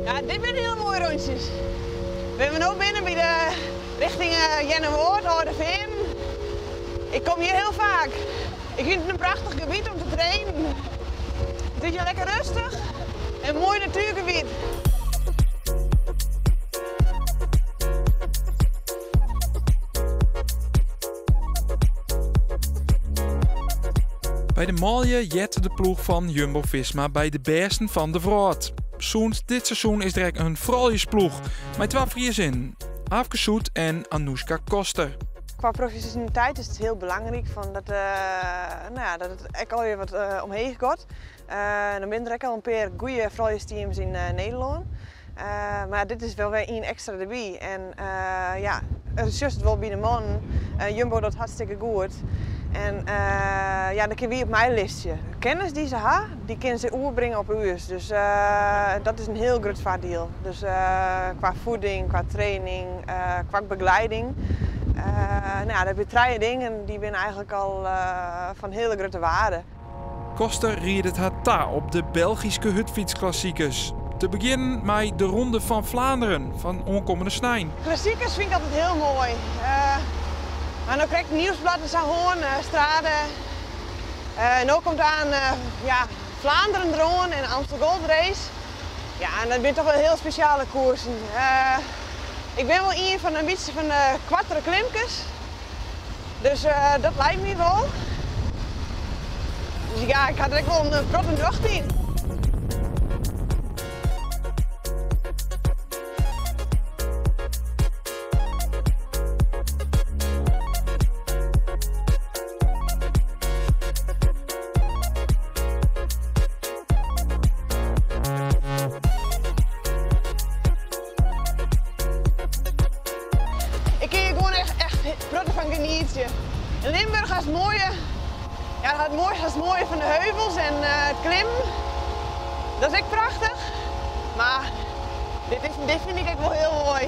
Ja, dit binne hiele moaie rûntsjes. We binne no binnen by de rjochting Earnewâld, Alde Feanen. Ik kom hjir hiel faak. Ik fyn it in prachtich gebiet om te trainen. It is hjir lekker rêstich en moai natuergebiet. By de manlju heart de ploech fan Jumbo-Visma by de bêsten fan de wrâld. Sûnt dit seizoen is der ek in frouljusploech mei twa Friezinnen, Aafke Soet en Anouska Koster. Kwa profesjonaliteit is it hiel belangryk fan dat, no ja, dat it ek allegear wat omheech giet. Der binne der ek al in pear goede frouljusteams yn Nederlân. Mar dit is wol wer ien ekstra derby. En ja, sjochst it wol by de mannen. Jumbo docht hartstikke goed. En ja, dêr kinne wy op meiliftsje. De kennis dy't se ha, dy kinne se oerbringe op ús. Dus dat is in hiel grut foardiel. Dus kwa fieding, kwa training, kwa begelieding. No ja, dat binne trije dingen dy binne eigentlik al fan hiele grutte wearde. Koster riedet har ta op de Belgyske hurdfytsklassikers. Te begjinnen mei de Ronde fan Flaanderen fan oankommende snein. Klassikers fyn ik altyd hiel moai. Mar no krekt Nieuwsblad en sa hân, Strade. No komt oan, ja, Flaanderen deroan en Amstel Gold Race. Ja, en dat binne toch wol hiel spesjale koersen. Ik bin wol ien fan in bytsje fan de koartere klimkes. Dus dat leit my wol. Dus ja, ik ha der ek wol in protte nocht yn. Ik kin hjir gewoan echt, echt protte fan genietsje. In Limburch hast moaie, ja, hat moai, hast moaie fan de heuvels en it klimmen. Dat is ek prachtich. Mar dit, is, dit fyn ik ek wol hiel moai.